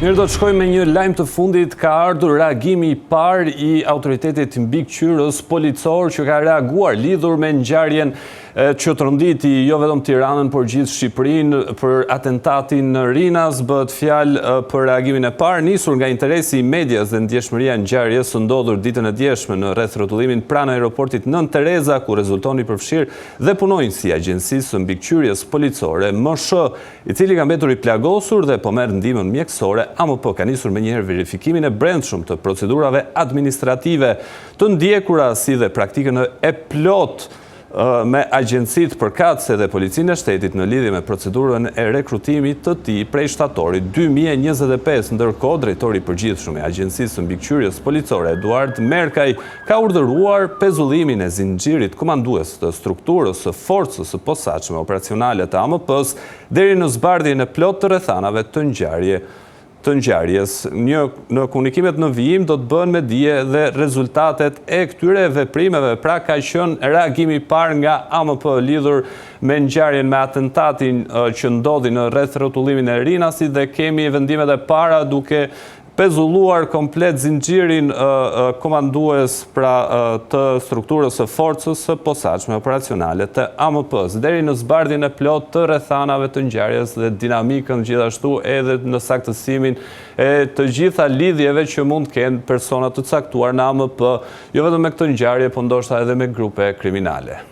Mirë do të shkojmë me një lajm të fundit, ka ardhur reagimi i parë i autoritetit mbikëqyrës policor që ka reaguar lidhur me ngjarjen që tronditi jo vetëm Tiranën, por gjithë Shqipërinë për atentatin në Rinas, bëhet fjalë për reagimin e parë, nisur nga interesi i medias dhe ndjeshmëria e ngjarjes së ndodhur ditën e djeshme në rrethrrotullimin pranë aeroportit Nënë Tereza, ku rezulton i përfshirë dhe punonjësi i Agjencisë së Mbikëqyrjes Policore, MSH, i cili ka mbetur i plagosur dhe po merr ndihmën mjekësore, AMP ka nisur menjëherë verifikimin e brendshëm të procedurave administrative të ndjekura si dhe praktikën e plotë me agjencitë përkatëse dhe Policinë e Shtetit në lidhje me procedurën e rekrutimit të tij prej shtatorit 2025. Ndërkohë, drejtori i përgjithshëm i Agjencisë së Mbikëqyrjes Policore, Eduard Merkaj, ka urdhëruar pezullimin e zinxhirit komandues të strukturës së Forcës së Posaçme Operacionale të AMP-së deri në zbardhjen e plotë të rrethanave të ngjarje të ngjarjes. Një në komunikimet në vijim do të bëhen me dije dhe rezultatet e këtyre veprimeve. Pra ka qenë reagimi i parë nga AMP lidhur me ngjarjen me atentatin që ndodhi në rrethrrotullimin e Rinasit dhe kemi vendimet e para duke pezulluar komplet zinxhirin komandues pra të strukturës së forcës së posaçme operacionale të AMP-së, deri në zbardhjen e plotë të rrethanave të ngjarjes dhe dinamikën gjithashtu edhe në saktësimin e të gjitha lidhjeve që mund të kenë persona të caktuar në AMP, jo vetëm me këtë ngjarje, po ndoshta edhe me grupe kriminale.